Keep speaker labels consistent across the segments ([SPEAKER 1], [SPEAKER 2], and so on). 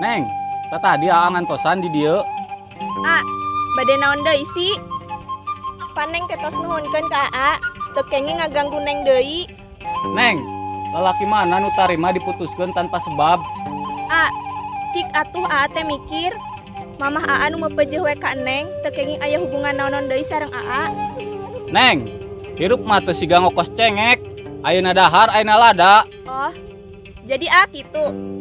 [SPEAKER 1] Neng, tadi aa ngantosan di dieu.
[SPEAKER 2] A, bade naon deui sih? Paneng teh tos nuhunkeun ka aa, teu kenging ngaganggu neng deui.
[SPEAKER 1] Neng, lalaki mana nu tarima diputuskeun tanpa sebab?
[SPEAKER 2] A, cik atuh aa teh mikir, mamah aa nu mepeujeuh we ka neng, teu kenging aya hubungan naon-naon deui sareng aa.
[SPEAKER 1] Neng, hirup mah teu siga ngokos cengek, ayeuna dahar ayeuna lada.
[SPEAKER 2] Oh, jadi aa kitu.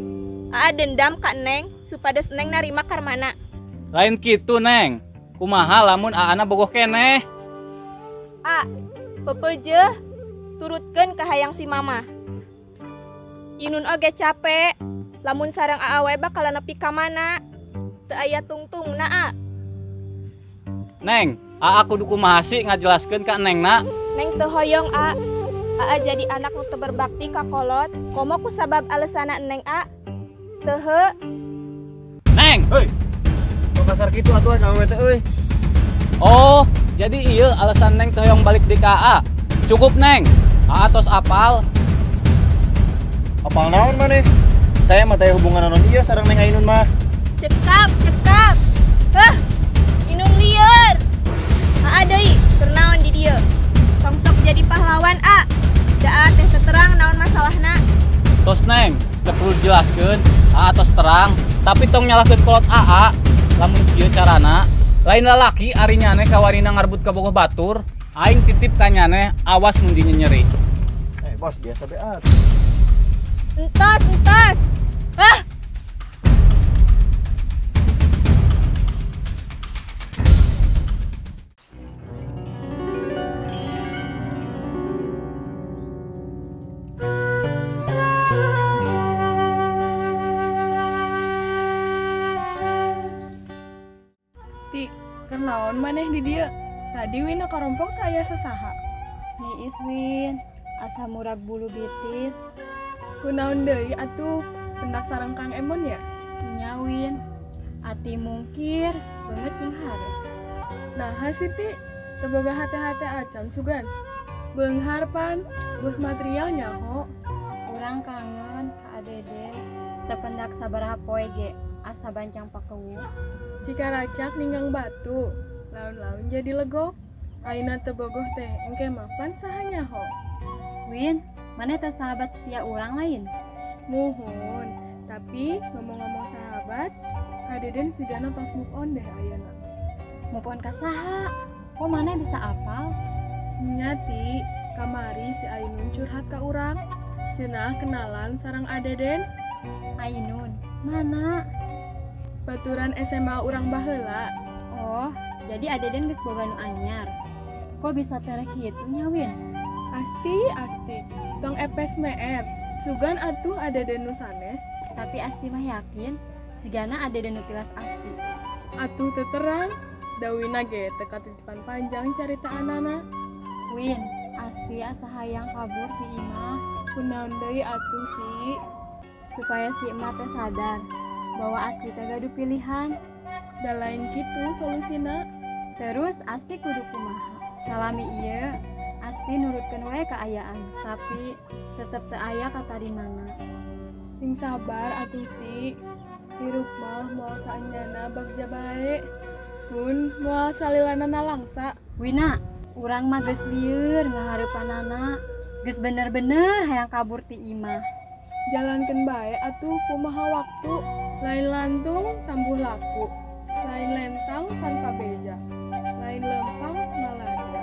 [SPEAKER 2] Aa dendam ka neng supados neng narima karmana.
[SPEAKER 1] Lain kitu neng, kumaha lamun aana bogoh keneh?
[SPEAKER 2] A, pepeujeuh, turutkeun ka hayang si mama. Inun oge capek, lamun sareng aa wae bakalan nepi ka mana? Teu aya tungtungna a.
[SPEAKER 1] Neng, aa kudu kumaha sih ngajelaskeun ka nengna?
[SPEAKER 2] Neng teu hoyong a. Aa jadi anak nu teu berbakti ka kolot, komo ku sabab alesana neng a. Teu heuh.
[SPEAKER 1] Neng.
[SPEAKER 3] Heuy. Kok kasar kitu atuh ka awewe teh euy.
[SPEAKER 1] Oh, jadi ieu alasan neng teu hoyong balik di ka aa. Cukup neng. Aa tos apal.
[SPEAKER 3] Apal naon maneh? Saya mah teh hubungan naon ieu sareng neng Ainun mah.
[SPEAKER 2] Cekap, cekap. Heh. Inun lieur. Aa deui, keur naon di dieu? Tong sok jadi pahlawan a. Da teh terang naon masalahna.
[SPEAKER 1] Tos neng, teu perlu dijelaskeun. Aa tos terang, tapi tong nyalahkeun kolot aa. Lamun kieu carana, lain lalaki ari nyane kawarina ngarbut ka bogoh batur, aing titip ka nyane awas mun nyeri.
[SPEAKER 3] Bos biasa beat.
[SPEAKER 2] Entos, entos. Hah.
[SPEAKER 4] Ti, kenaon maneh di dieu? Tadi Wina karompok teh aya sasaha.
[SPEAKER 5] Niis Win, asa murag bulu bitis.
[SPEAKER 4] Kunaon deui atuh, pendak sareng Kang Emon ya?
[SPEAKER 5] Nya Win, ati mungkir beungeut jeung hareuh.
[SPEAKER 4] Naha sih Ti, teu boga hate-hate acan sugan. Beunghar pan, bos material nyaho.
[SPEAKER 5] Urang kangen ka Adede, teu pendak sabaraha poe ge asa bancang pakewuh.
[SPEAKER 4] Jika racak ninggang batu, laun-laun jadi legok. Aina teu bogoh teh engke mapan saha nyaho.
[SPEAKER 5] Win, maneh teh sahabat setia urang lain?
[SPEAKER 4] Muhun, tapi ngomong-ngomong sahabat, Kadeden sigana tos move on deh ayeuna.
[SPEAKER 5] Move on ka saha? Kok maneh bisa apal?
[SPEAKER 4] Nya Ti, kamari si Ainun curhat ka urang. Cenah kenalan sareng Adeden.
[SPEAKER 5] Ainun, mana?
[SPEAKER 4] Baturan SMA urang baheula.
[SPEAKER 5] Oh, jadi Adeden geus boga nu anyar. Kok bisa tereh kitu nya Win?
[SPEAKER 4] Asti, asti. Tong epes meer. Sugan atuh Adeden nu sanes.
[SPEAKER 5] Tapi Asti mah yakin sigana Adeden nu tilas Asti.
[SPEAKER 4] Atuh teu terang, dawina ge teu katitipan panjang caritaanana.
[SPEAKER 5] Win, Asti asa hayang kabur ti imah.
[SPEAKER 4] Kunaon deui atuh Ti?
[SPEAKER 5] Supaya si emak teh sadar bahwa Asti teh gaduh pilihan.
[SPEAKER 4] Da lain kitu solusina.
[SPEAKER 5] Terus Asti kudu kumaha? Salami ieu Asti nurutkeun we kaayaan, tapi tetep teu aya katarimana.
[SPEAKER 4] Sing sabar atuh Ti. Hirup mah moal saenyana bagja bae. Pun moal salilana nalangsa.
[SPEAKER 5] Wina, urang mah geus lieur ngahareupanana. Geus bener-bener hayang kabur ti imah.
[SPEAKER 4] Jalankeun bae atuh kumaha waktu. Lain lantung tambuh laku. Lain lentang tanpa beja. Lain lempang nalada.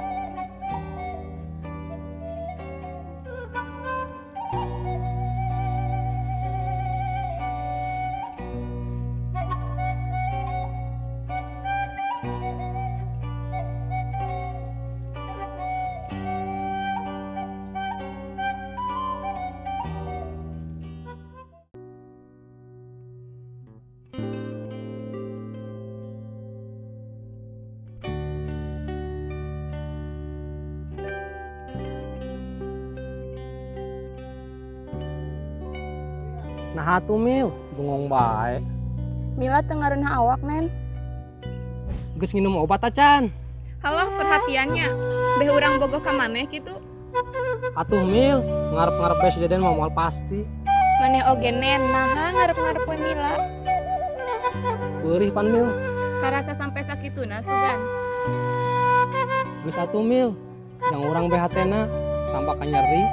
[SPEAKER 6] Nah atuh Mil, bengong bae.
[SPEAKER 2] Mila teu ngareunah awak nen.
[SPEAKER 6] Geus nginum obat acan.
[SPEAKER 2] Halah perhatiannya, beh urang bogoh ka maneh kitu.
[SPEAKER 6] Atuh Mil, ngarep-ngarep bae si Deden mah moal pasti.
[SPEAKER 2] Maneh oge nen, naha ngarep-ngarep we Mila.
[SPEAKER 6] Perih pan Mil.
[SPEAKER 2] Karasa sampai sakituna sugan.
[SPEAKER 6] Geus atuh Mil. Yang urang BHT-na tampakan nyeri.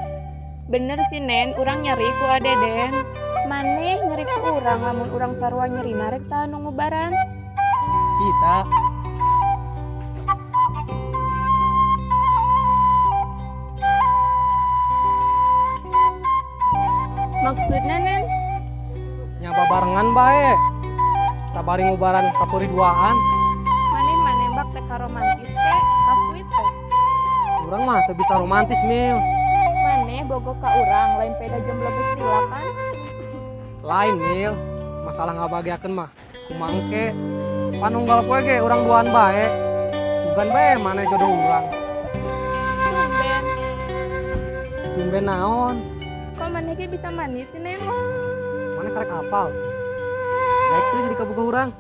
[SPEAKER 2] Bener sih Nen, urang nyeri ku Adeden. Maneh nyeri ku urang lamun urang sarua nyeri narek saha nu ngubaran.
[SPEAKER 6] Kita
[SPEAKER 2] maksudna Nen?
[SPEAKER 6] Nyaba barengan bae. Sabari ngubaran kapuri duaan.
[SPEAKER 2] Maneh mah nembak teh romantis teh, kasuit teh.
[SPEAKER 6] Urang mah teu bisa romantis Mil.
[SPEAKER 2] Maneh bogo ka urang lain peda jomblo geus lila kan?
[SPEAKER 6] Lain Mil, masalah ngabahagiakeun mah kumaha engke. Panunggal poe ge urang duaan bae. Bukan bae maneh jodoh urang.
[SPEAKER 2] Tumben.
[SPEAKER 6] Tumben naon?
[SPEAKER 2] Kok maneh ge bisa manis sih Nen?
[SPEAKER 6] Maneh karek apal. Baik tuh jadi kabogoh urang.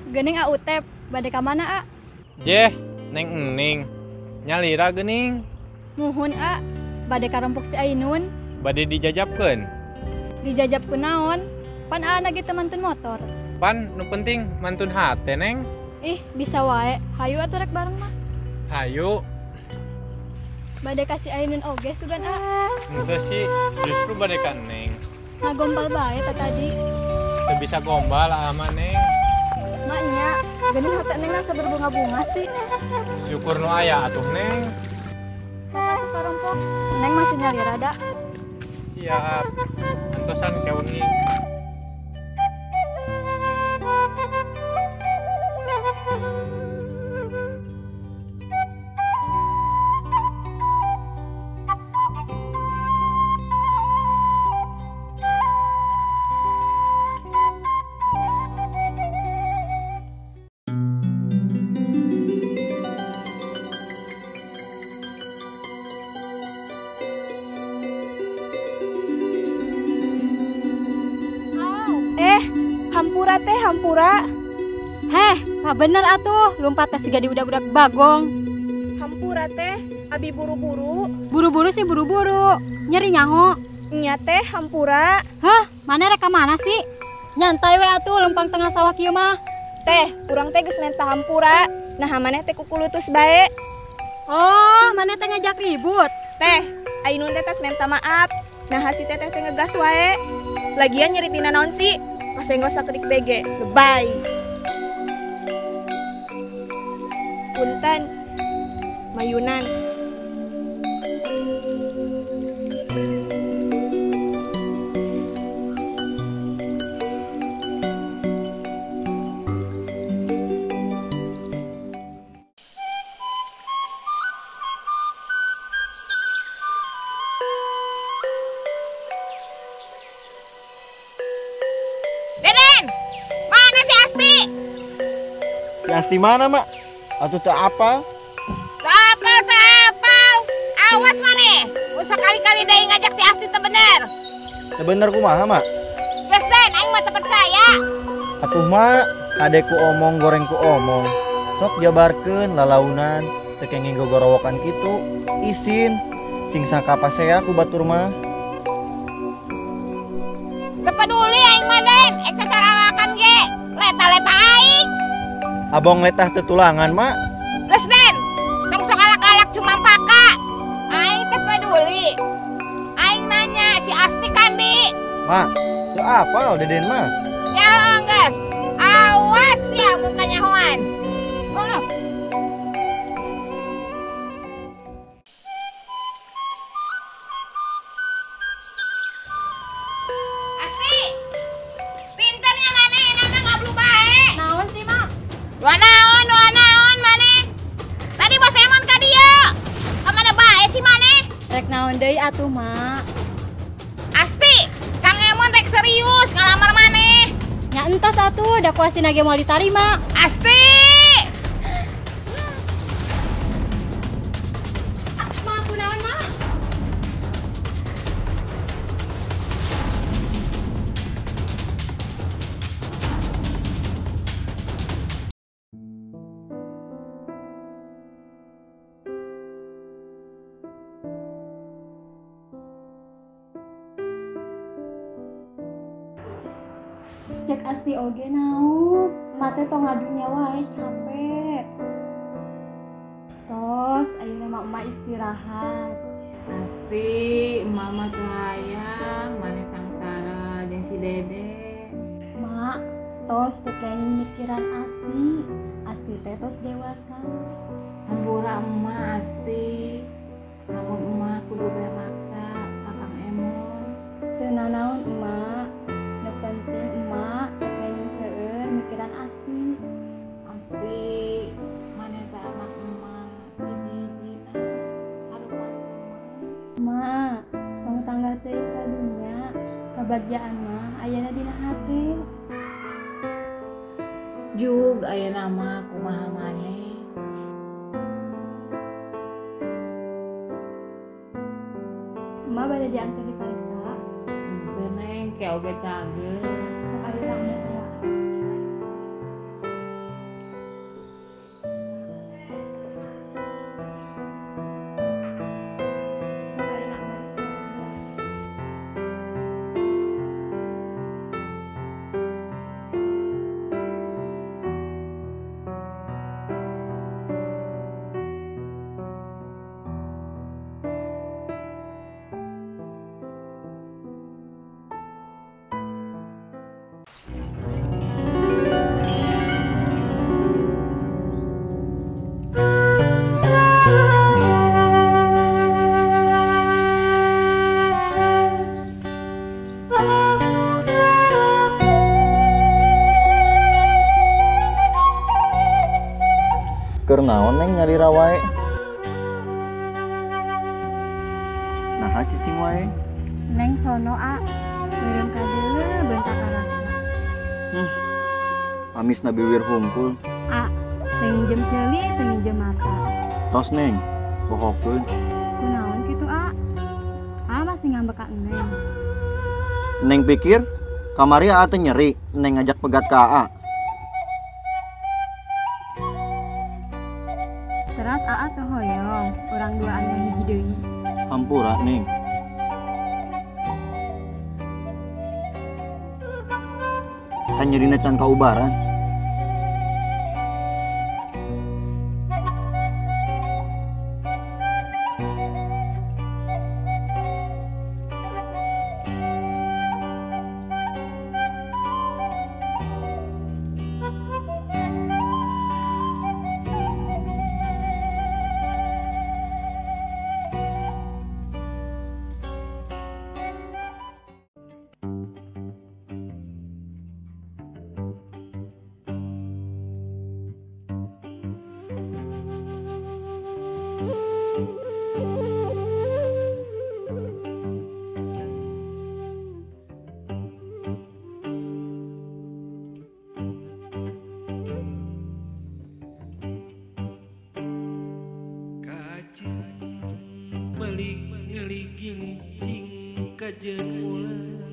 [SPEAKER 5] Geuning A Utep, bade ka mana A?
[SPEAKER 7] Jeh, Neng Ening. Nyalira geuning.
[SPEAKER 5] Muhun A, bade karompok si Ainun.
[SPEAKER 7] Bade dijajabkeun.
[SPEAKER 5] Dijajab ku naon? Pan A nagi teu mantun motor.
[SPEAKER 7] Pan nu penting mantun hate, Neng.
[SPEAKER 5] Ih, bisa wae. Hayu atuh rek bareng mah.
[SPEAKER 7] Hayu.
[SPEAKER 5] Bade ka si Ainun oge sugan A.
[SPEAKER 7] Henteu sih, justru bade ka Neng.
[SPEAKER 5] Ngagombal bae ta tadi.
[SPEAKER 7] Teu bisa gombal ama Neng.
[SPEAKER 5] Maknya, geuning hate Neng asa berbunga-bunga sih.
[SPEAKER 7] Syukur nu aya atuh Neng.
[SPEAKER 5] Sok atuh karompok. Neng masih nyalira da.
[SPEAKER 7] Siap. Antosan ke wengi.
[SPEAKER 2] Hampura teh, hampura.
[SPEAKER 5] Heh, tak bener atuh, lompat teh siga diudag-udag bagong.
[SPEAKER 2] Hampura teh, abi buru-buru.
[SPEAKER 5] Buru-buru sih buru-buru, nyeri nyaho.
[SPEAKER 2] Nya teh, hampura.
[SPEAKER 5] Hah, mana rek ka mana sih? Nyantai we atuh lempang tengah sawah kieu mah.
[SPEAKER 2] Teh, urang teh geus menta hampura. Nah, maneh teh kukulutus bae.
[SPEAKER 5] Oh, maneh teh ngajak ribut.
[SPEAKER 2] Teh, Ainun teh tas menta maaf. Nah, si teteh teh ngegas wae. Lagian nyeri tina naon sih? Kasenggol sakedik BG, lebay. Punten, mayunan.
[SPEAKER 3] Si Asti mana, Mak? Atuh teu apal?
[SPEAKER 8] Teu apal, teu apal. Awas maneh. Usah kali-kali deui ngajak si Asti teu bener.
[SPEAKER 3] Teu bener kumaha, Mak?
[SPEAKER 8] Geus Den, aing mah teu percaya.
[SPEAKER 3] Atuh, Mak, kade ku omong goreng ku omong. Sok jabarkeun lalaunan, teu kenging gogorowokan kitu. Isin sing sakapasea ku batur mah.
[SPEAKER 8] Teu peduli aing mah, Den. Ek cacarawakan ge. Leta-leta aing.
[SPEAKER 3] Abong letah tetulangan, Mak.
[SPEAKER 8] Geus Den, tong sok alak-alak cuma paka. Aing teh peduli. Aing nanya si Asti kandi.
[SPEAKER 3] Mak, teu apal Deden mah.
[SPEAKER 8] Ya geus. Awas ya mun kanyahoan. Oh. Asti. Pinternya maneh nama ngablu bae.
[SPEAKER 5] Naon sih, Mak?
[SPEAKER 8] Dua naon maneh. Tadi bos Emon ka dieu. Ka mana bae sih maneh?
[SPEAKER 5] Rek naon deui atuh, Mak?
[SPEAKER 8] Asti, Kang Emon rek serius ngalamar maneh.
[SPEAKER 5] Nya entos atuh, da ku Astina ge moal ditarima.
[SPEAKER 8] Asti!
[SPEAKER 5] Mak, kunaon, Mak? Cek Asti oge naon. Emak teh tong ngadunya wae capek. Tos ayeuna mah emak istirahat.
[SPEAKER 8] Asti, emak mah teu hayang maneh sangsara jeung si Dede.
[SPEAKER 5] Mak, tos teu kenging mikiran Asti. Asti teh tos dewasa.
[SPEAKER 8] Hampura emak Asti. Lamun emak kudu bae maksa ka Kang Emon.
[SPEAKER 5] Teu nanaon emak. Nu penting emak teu kenging seueur mikiran Asti.
[SPEAKER 8] Asti, maneh teh anak emak hiji-hijina. Harupan emak.
[SPEAKER 5] Mak, tong tangga teuing ka dunya. Kabagjaan mah ayana dina hate.
[SPEAKER 8] Jug ayeuna mah kumaha maneh?
[SPEAKER 5] Emak bade diantar dipariksa.
[SPEAKER 8] Henteu Neng, ke oge cageur.
[SPEAKER 5] Sok ayeuna emak heula. Sok ayeuna emak istirahat heula.
[SPEAKER 3] Keur naon Neng nyalira wae? Naha cicing wae?
[SPEAKER 5] Neng sono a, beureum kadeuleu beunta karasa.
[SPEAKER 3] Amisna biwir hungkul.
[SPEAKER 5] A, teu nginjem ceuli, teu nginjem mata.
[SPEAKER 3] Tos Neng, bohokeun.
[SPEAKER 5] Kunaon kitu a? A masih ngambek ka Neng.
[SPEAKER 3] Neng pikir kamari aa teh nyeri, Neng ngajak pegat ka aa.
[SPEAKER 5] Teras aa teu hoyong, urang duaan mah hiji deui.
[SPEAKER 3] Hampura Neng. Kan nyerina can kaubaran.
[SPEAKER 9] Balik ngeligincing kajen mula.